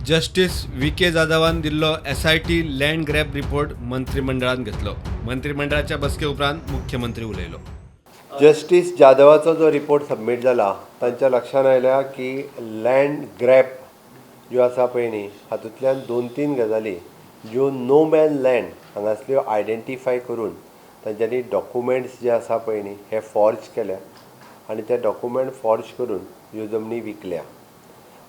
Justice V K जाधवान दिल्लो SIT land grab report मंत्रिमंडळान घेतलो. मंत्रिमंडळाच्या बसके उपरांत मुख्यमंत्री उलयलो. जस्टीस जाधवाचो जो रिपोर्ट सबमीट जाला, तांच्या लक्षांत आयल्या की लँड ग्रॅब ज्यो आसा पळय न्ही, हातूंतल्यान दोन तीन गजाली ज्यो नो मॅन लँड हांगासल्यो आयडेंटिफाय करून तांच्यांनी डॉक्युमेंट्स जे आसा पळय न्ही, हे फॉर्ज केल्या आनी ते डॉक्युमेंट फॉर्ज करून ह्यो जमनी विकल्या.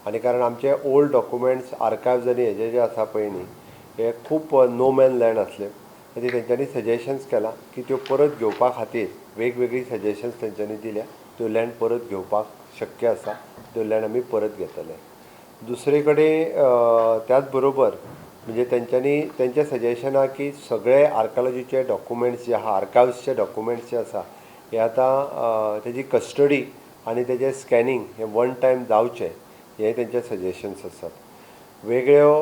आनी कारण आमचे ओल्ड डॉक्युमेंट्स आर्कायव्ज आनी हेजे जे आसा पळय न्ही, हे खूब नो मॅन लँड आसले. खातीर तेंच्यांनी सजेशन्स केलां की त्यो परत घेवपा खातीर वेगवेगळी सजेशन्स तेंच्यांनी दिल्या. त्यो लँड परत घेवपाक शक्य आसा, त्यो लँड आमी परत घेतले. दुसरे कडेन त्याच बरोबर म्हणजे तेंच्यांनी तेंचें सजेशन आहा की सगळे आर्कोलॉजीचे डॉक्युमेंट्स जे आहा, आर्कायव्सचे डॉक्युमेंट्स जे आसा, हे आतां तेजी कस्टडी आनी तेजें स्कॅनिंग हें वन टायम जावचें, हें तेंचे सजेशन्स आसात. वेगळ्यो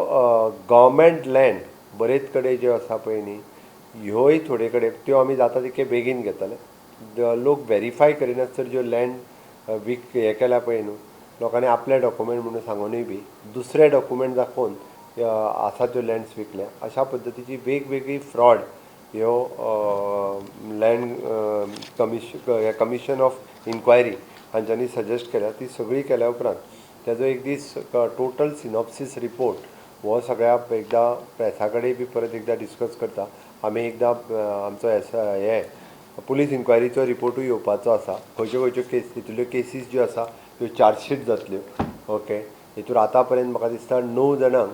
गव्हर्मेंट लँड बरेच कडेन ज्यो आसा पळय न्ही, ह्योय थोडे कडेन त्यो आमी जाता तितके बेगीन घेतले. लोक वेरीफाय करिनासतना ज्यो लँड वीक हें केल्या पळय न्हू, लोकांनी आपले डॉक्युमेंट म्हणून सांगुनूय बी दुसरे डॉक्युमेंट दाखोवन आसा त्यो लँड्स विकल्या. अशा पद्दतीची वेगवेगळी फ्रॉड ह्यो लँड कमिशन ऑफ इन्क्वायरी हांच्यांनी सजेस्ट केल्या. ती सगळी केल्या उपरांत तेजो एक दीस टोटल सिनॉप्सीस रिपोर्ट हो सगळ्या एकदां प्रेसा कडेन बी परत एकदां डिस्कस करता आमी. एकदां आमचो एस हे पुलीस इन्क्वायरीचो रिपोर्टूय येवपाचो आसा. खंयच्यो खंयच्यो केस, हितूंतल्यो केसीस ज्यो आसा त्यो चार्जशीट जातल्यो. ओके, हितूर आतां पर्यंत म्हाका दिसता णव जाणांक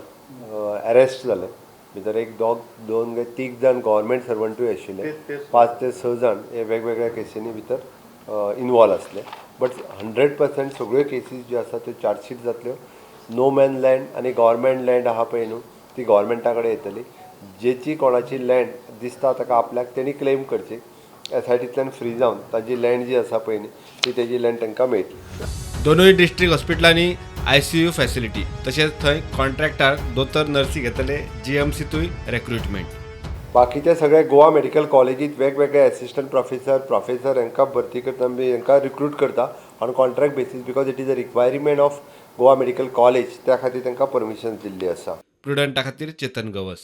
एरेस्ट जाले. भितर एक दोग, दोन काय तीग जाण गव्हर्मेंट सर्वंटूय आशिल्ले. 5 ते 6 जाण हे वेगवेगळ्या केसींनी भितर इनवॉल्व आसले. बट 100% सगळ्यो केसीस ज्यो आसा त्यो चार्जशीट जातल्यो. नो मॅन लँड आनी गव्हर्मेंट लँड आहा पळय न्हू, ती गव्हर्मेंटा कडेन येतली. जेची कोणाची लँड दिसता ताका आपल्याक, तेणी क्लेम करची. एसआयटींतल्यान फ्री जावन ताजी लँड जी आसा पळय न्ही, ती तेजी लँड तांकां मेळटली. दोनूय डिस्ट्रिक्ट हॉस्पिटलांनी आयसीयू फॅसिलिटी, तशेंच थंय कॉन्ट्रॅक्टार दोतोर, नर्सी घेतले. जीएमसीतूय रेक्रुटमेंट. बाकीचे सगळे गोवा मेडिकल कॉलेजीत वेगवेगळे एसिस्टंट प्रोफेसर, प्रोफेसर हांकां भरती करता, आमी हांकां रिक्रूट करता on contract basis, because it is a requirement of Goa Medical College. त्या खातीर तांकां परमिशन दिल्ली आसा. प्रुडंटा खातीर चेतन गवस.